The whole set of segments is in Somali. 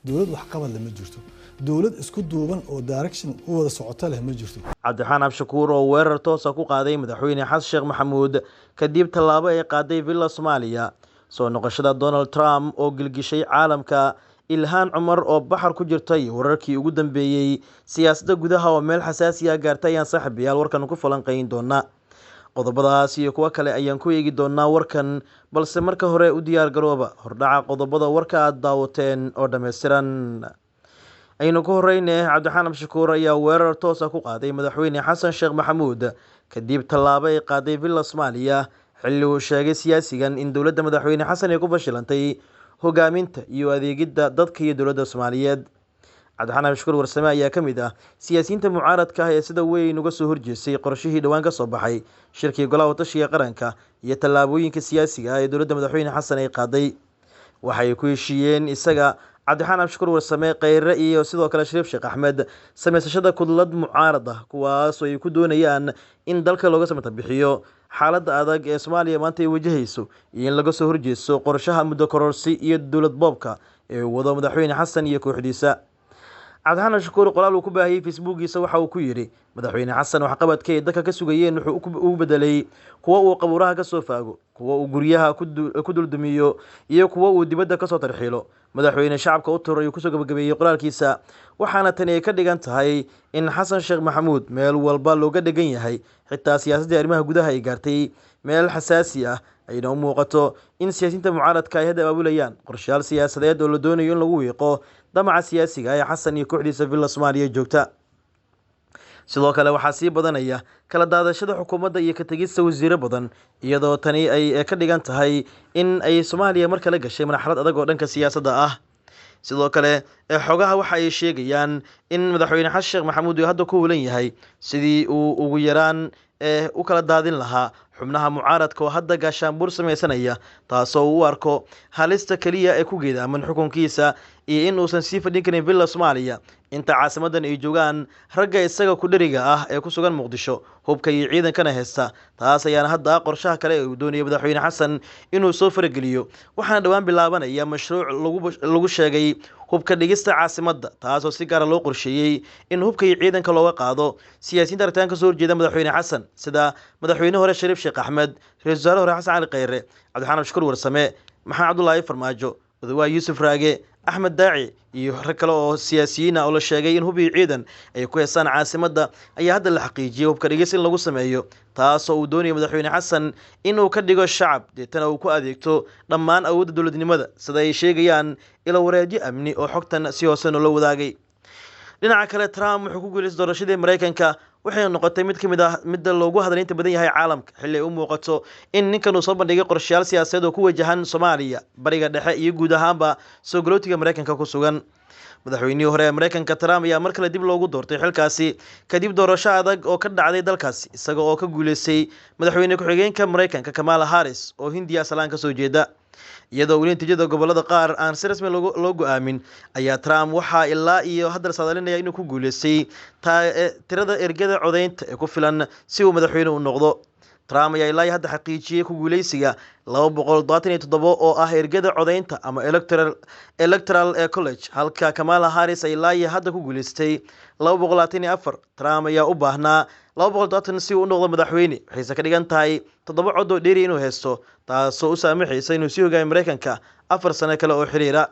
Dowlad waxqabad leh ma jirto. Dowlad isku duuban oo direction u wada socota leh ma jirto. Cabdiraxmaan Cabdishakuur oo weerar toosa ku qaaday Madaxweyne Xasan Sheekh Maxamuud kadib tallaabo ay qaaday Villa Soomaaliya, soo noqoshada Donald Trump oo gilgishay caalamka, Ilhaan Cumar oo baxar ku jirta iyo wararkii ugu dambeeyey siyaasadda gudaha oo meel xasaasi ah gaartay ayaan saaxiibayaal warkan ku falanqeyn doonaa. Qodobadaas iyo kuwo kale ayaan ku eegi doonaa warkan, balse marka hore u diyaar garooba hordhaca qodobada warka aad daawateen oo dhammaystiran. Aynu ku horeyne, Cabdiraxmaan Cabdishakuur ayaa weerar toos ah ku qaaday Madaxweyne Xasan Sheekh Maxamuud kadib tallaabo ay qaaday Villa Soomaaliya, xilli uu sheegay siyaasigan in dowladda Madaxweyne Xasan ay ku fashilantay hogaaminta iyo adeegidda dadka iyo dowladda Soomaaliyeed. Cabdiraxmaan Cabdishakuur Warsame ayaa ka mid ah siyaasiyiinta mucaaradka ah ee sida weyn uga soo horjeestay qorshihii dhowaan ka soo baxay shirkii Golaha Watashiga Qaranka iyo tallaabooyinka siyaasiga ah ee dowladda Madaxweyne Xasan ay qaaday. Waxay ku heshiiyeen isaga Cabdiraxmaan Cabdishakuur Warsame, Kheyre iyo sidoo kale Shariif Sheekh Axmed samaysashada kudlad mucaarad ah, kuwaas oo ay ku doonayaan in dalka looga samata bixiyo xaaladda adag ee Soomaaliya maanta ay wajahayso iyo in laga soo horjeesto qorshaha muddo kororsi iyo dowlad boobka ee uu wado Madaxweyne Xasan iyo kooxdiisa. Cabdiraxmaan Cabdishakuur qoraal uu ku baahiyey Facebookiisa waxa uu ku yidhi: Madaxweyne Xasan waxqabadka ay dadka ka sugayeen wuxuu ugu bedelay kuwo uu qabuuraha ka soo faago, kuwo uu guryaha ku duldumiyo iyo kuwo uu dibadda kasoo tarxiilo. Madaxweyne, shacabka u tur, ayuu kusoo gabagabeeyey qoraalkiisa. Waxaana tani ay ka dhigan tahay in Xasan Sheekh Maxamuud meel walba looga dhegan yahay, xitaa siyaasaddii arrimaha gudaha ay gaartay meel xasaasi ah, ayna u muuqato in siyaasiyiinta mucaaradka ay hadda abaabulayaan qorshayaal siyaasadeed oo la doonayo in lagu wiiqo damaca siyaasiga ee Xasan iyo kooxdiisa Villa Soomaaliya joogta. Sidoo kale waxaa sii badanaya kala daadashada xukuumadda iyo ka tegista wasiiro badan, iyadoo tani ay ka dhigan tahay in ay Soomaaliya mar kale gashay marxalad adag oo dhanka siyaasadda ah. Sidoo kale xogaha waxa ay sheegayaan in Madaxweyne Xasan Sheekh Maxamuud uu hadda ku hulan yahay sidii uu ugu yaraan u kala daadin lahaa xubnaha mucaaradka oo hadda gaashaanbuur sameysanaya, taasoo uu u arko halista keliya ee ku geedaaman xukunkiisa iyo in uusan sii fadhin karin Villa Soomaaliya inta caasimadan ay joogaan ragga isaga ku dheriga ah ee ku sugan Muqdisho, hubka iyo ciidankana heysta. Taas ayaana hadda ah qorshaha kale ee uu doonayo Madaxweyne Xasan inuu soo farageliyo, waxaana dhowaan bilaabanaya mashruuc lagu sheegay hubka dhigista caasimadda, taasoo si gaara loo qorsheeyey in hubka iyo ciidanka looga qaado siyaasiyiinta aragtaan kasoo horjeeda Madaxweyne Xasan, sida Madaxweyne hore Shariif Sheekh Axmed, Ra-iisul Wasaare hore Xasan Cali Kheyre, Cabdiraxmaan Cabdishakuur Warsame, Maxamed Cabdulaahi Farmaajo, Odawaa Yuusuf Raage, Axmed Daaci iyo rag kale oo siyaasiyiin ah oo la sheegay in hub iyo ciidan ay ku heestaan caasimadda ayaa hadda la xaqiijiyey hubka dhigis in lagu sameeyo, taasoo uu doonayo Madaxweyne Xasan inuu ka dhigo shacab, deetana uu ku adeegto dhammaan awoodda dowladnimada, sida ay sheegayaan ilo wareedyo amni oo xogtan si hoose noola wadaagay. Dhinaca kale, Trump wuxuu ku guuleystay doorashadii Mareykanka, waxay noqotay mid ka mid ah midda loogu hadlaynta badan yahay caalamka, xilli ay u muuqato in ninkan uu soo bandhigay qorshayaal siyaasadeed oo ku wajahan Soomaaliya, Bariga Dhexe iyo guud ahaanba soo galootiga Mareykanka ku sugan. Madaxweynihii hore ee Mareykanka Trump ayaa mar kale dib loogu doortay xilkaasi kadib doorasho adag oo ka dhacday dalkaasi, isaga oo ka guuleystay madaxweyne ku-xigeenka Mareykanka Kamala Harris oo Hindiya asalaan kasoo jeeda. Iyadoo weli natiijada gobolada qaar aan si rasmi loo go-aamin, ayaa Trump waxaa ilaa iyo hadda la saadaalinaya inuu ku guuleystay tirada ergada codeynta ee ku filan si uu madaxweyne u noqdo. Trump ayaa ilaa iyo hadda xaqiijiyey ku guuleysiga 277 oo ah ergada codeynta ama Electoral College, halka Kamala Harris ay ilaa iyo hadda ku guuleystay 224. Trump ayaa u baahnaa 270 si uu u noqdo madaxweyne, waxayse ka dhigan tahay 7 cod oo dheeri inuu haysto, taasoo u saamaxaysa inuu sii hogaamiyo Mareykanka 4 sano kale oo xiriira.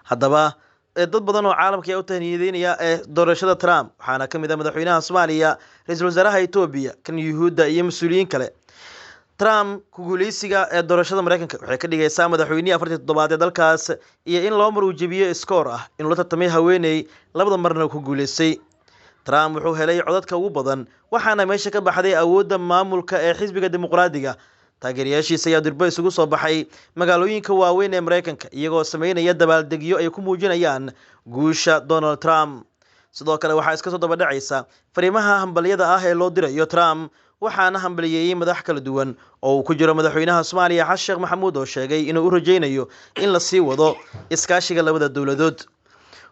Haddaba dad badan oo caalamka ayaa u tahniyadeynaya ee doorashada Trump, waxaana ka mid ah madaxweynaha Soomaaliya, ra-iisul wasaaraha Etoobiya, kan Yuhuudda iyo mas-uuliyiin kale. Trump ku guuleysiga ee doorashada Mareykanka waxay ka dhigaysaa madaxweynihii 47aad ee dalkaas, iyo in laba mar uu jebiyo iskoor ah inuu la tartamay haweeney, labada marna ku guuleystay. Trump wuxuu helay codadka ugu badan, waxaana meesha ka baxday awoodda maamulka ee xisbiga Dimuqraadiga. Taageerayaashiisa ayaa durbo isugu soo baxay magaalooyinka waaweyn ee Mareykanka, iyagoo sameynaya dabaaldegyo ay ku muujinayaan guusha Donald Trump. Sidoo kale waxaa iska soo daba dhacaysa fariimaha hambalyada ah ee loo dirayo Trump, waxaana hambaliyeeyey madax kala duwan oo uu ku jiro Madaxweynaha Soomaaliya Xasan Sheekh Maxamuud oo sheegay inuu u rajeynayo in la sii wado iskaashiga labada dowladood.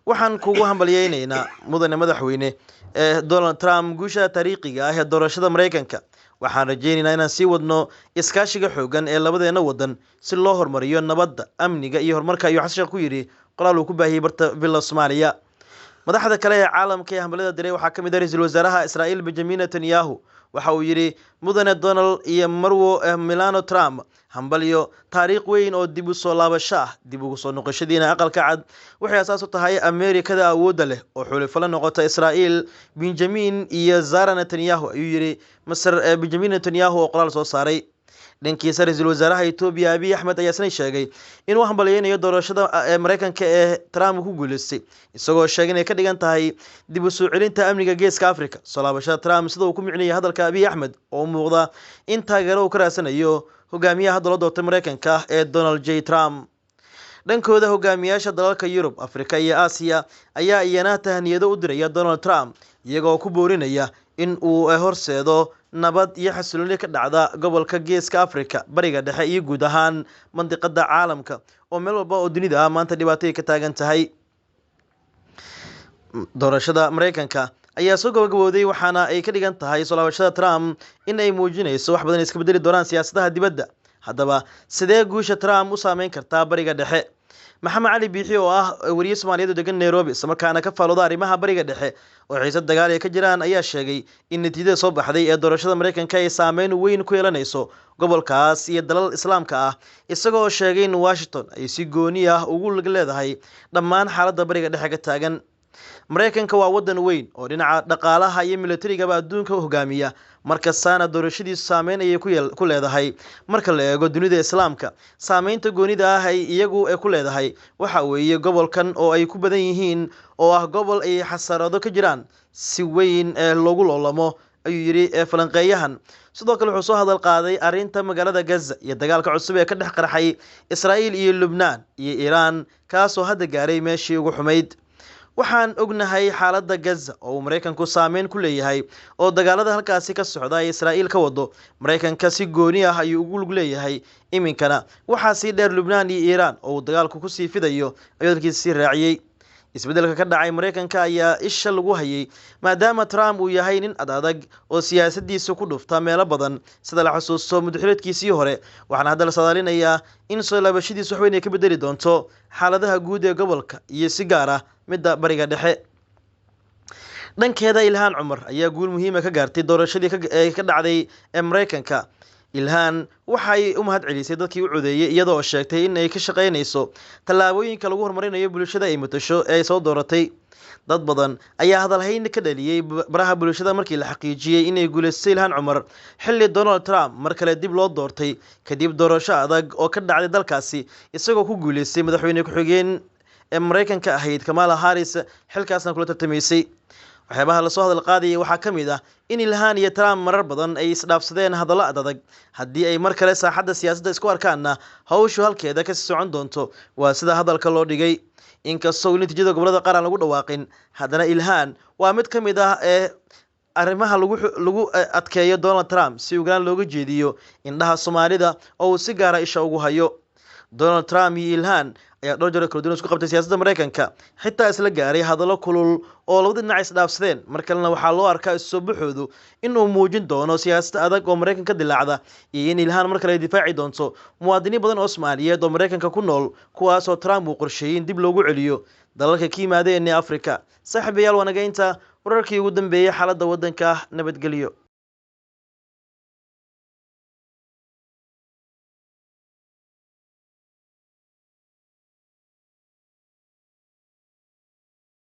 Waxaan kugu hambalyeyneynaa, mudane madaxweyne ee Donald Trump, guusha taariikhiga ah ee doorashada Mareykanka. Waxaan rajeyneynaa inaan sii wadno iskaashiga xoogan ee labadeena wadan si loo horumariyo nabadda, amniga iyo horumarka, ayuu Xasan Sheekh ku yidhi Qoraal uu ku baahiyey barta Villa Soomaaliya. Madaxda kale ee caalamka ee hambalada diray waxaa ka mid ah ra-iisul wasaaraha Israa'iil Benjamin Netanyahu. Waxa uu yidhi: "Mudane Donald iyo Marwo Melania Trump, hambalyo! Taariikh weyn oo dib u soo laabasho ah, dib ugu soo noqoshadiina Aqalka Cad waxay asaas u tahay Ameerikada awoodda leh oo xulifo la noqota Israa'iil, Benjamin iyo Zara Netanyahu," ayuu yidhi Maser Benjamin Netanyahu oo qoraal soo saaray. Dhankiisa, ra-iisul wasaaraha Etoobiya Abiy Axmed ayaa isna sheegay inuu hambalyeynayo doorashada ee Mareykanka ee Trump ku guuleystay, isagoo sheegay inay ka dhigan tahay dib u soo celinta amniga Geeska Africa soo laabashada Trump, sida uu ku micnayay hadalka Abiy Axmed oo u muuqda in taageero uu ka raadsanayo hogaamiyaha hadda loo doortay Mareykanka ee Donald J Trump. Dhankooda, hogaamiyaasha dalalka Yurub, Afrika iyo Aasiya ayaa iyana tahniyado u diraya Donald Trump, iyagoo ku boorinaya in uu horseedo nabad iyo xasilooni ka dhacda gobolka Geeska Africa, Bariga Dhexe iyo guud ahaan mandiqada caalamka, oo meel walba oo dunida ah maanta dhibaatay ka taagan tahay. Doorashada Mareykanka ayaa soo gabagabooday, waxaana ay ka dhigan tahay soo laabashada Trump in ay muujinayso wax badan iska bedeli doonaan siyaasadaha dibadda. Haddaba, sidee guusha Trump u saameyn kartaa Bariga Dhexe? Maxamed Cali Biixi oo ah wariye Soomaaliyeed oo degan Nairobi, islamarkaana ka faalooda arrimaha Bariga Dhexe oo xiisad dagaal ay ka jiraan, ayaa sheegay in natiijada soo baxday ee doorashada Mareykanka ay saameyn weyn ku yeelanayso gobolkaas iyo dalal Islaamka ah, isagoo sheegay in Washington ay si gooni ah ugu lag leedahay dhammaan xaaladda Bariga Dhexe ka taagan. Mareykanka waa wadan weyn oo dhinaca dhaqaalaha iyo milatarigaba adduunka hogaamiya, markastaana doorashadiisu saameyn ayay ku leedahay. Marka la eego dunida Islaamka, saameynta goonida ah ay iyagu ku leedahay waxa weeye gobolkan oo ay ku badan yihiin, oo ah gobol ay xasarado ka jiraan, si weyn ee loogu loolamo, ayuu yidhi falanqeeyahan. Sidoo kale wuxuu soo hadal qaaday arrinta magaalada Gaza iyo dagaalka cusub ee ka dhex qarxay Israa'iil iyo Lubnaan iyo Iiraan, kaasoo hadda gaaray meeshii ugu xumayd. Waxaan ognahay xaaladda Gaza oo uu Maraykanku saameyn ku leeyahay, oo dagaalada halkaasi ka socda ay Israa'iil ka wado Maraykanka si gooni ah ayuu ugu lug leeyahay. Iminkana waxaa sii dheer Lubnaan iyo Iiraan oo uu dagaalku kusii fidayo, ayuu hadalkiisa sii raaciyey. Isbeddelka ka dhacay Maraykanka ayaa isha lagu hayay, maadaama Trump uu yahay nin ad adag oo siyaasadiisa ku dhufta meelo badan, sida la xusuusto muddaxileedkiisii hore. Waxaana hadda la saadaalinayaa in soo laabashadiisu wax weyn ay ka bedeli doonto xaaladaha guud ee gobolka iyo si gaar ah midda Bariga Dhexe. Dhankeeda, Ilhaan Cumar ayaa guul muhiima ka gaartay doorashadii ee ka dhacday ee Maraykanka. Ilhaan waxay u mahad celisay dadkii u codeeyey, iyadoo sheegtay in ay ka shaqeynayso tallaabooyinka lagu horumarinayo bulshada ay matasho ee ay soo dooratay. Dad badan ayaa hadalhayn ka dhaliyey baraha bulshada markii la xaqiijiyey inay guuleystay Ilhaan Cumar, xilli Donald Trump mar kale dib loo doortay kadib doorasho adag oo ka dhacday dalkaasi, isagoo ku guuleystay madaxweyne ku-xigeen ee Maraykanka ahayd Kamala Harris, xilkaasna kula tartamaysay. Waxyaabaha lasoo hadal qaadayay waxaa ka mid ah in Ilhaan iyo Trump marar badan ay isdhaafsadeen hadallo adadag. Haddii ay mar kale saaxadda siyaasadda isku arkaanna, hawshu halkeeda kasii socon doonto, waa sida hadalka loo dhigay. Inkastoo weli natiijada gobolada qaar aan lagu dhawaaqin, haddana Ilhaan waa mid ka mid ah ee arrimaha lagu adkeeyo Donald Trump si ugaan looga jeediyo indhaha Soomaalida oo uu si gaara isha ugu hayo. Donald Trump iyo Ilhaan ayaa dhowr jeer kala duwan isku qabtay siyaasadda Maraykanka, xitaa isla gaaray hadallo kulul oo labada dhinac isdhaafsadeen. Mar kalena waxaa loo arkaa isu soo baxoodu inuu muujin doono siyaasad adag oo Maraykanka dilaacda, iyo in Ilhaan mar kale ay difaaci doonto muwaadiniin badan oo Soomaaliyeed oo Maraykanka ku nool, kuwaasoo Trump uu qorsheeyey in dib loogu celiyo dalalka ka yimaadeen ee Afrika. Saaxiibayaal, waa naga inta wararkii ugu dambeeyey xaaladda waddanka. Nabadgelyo.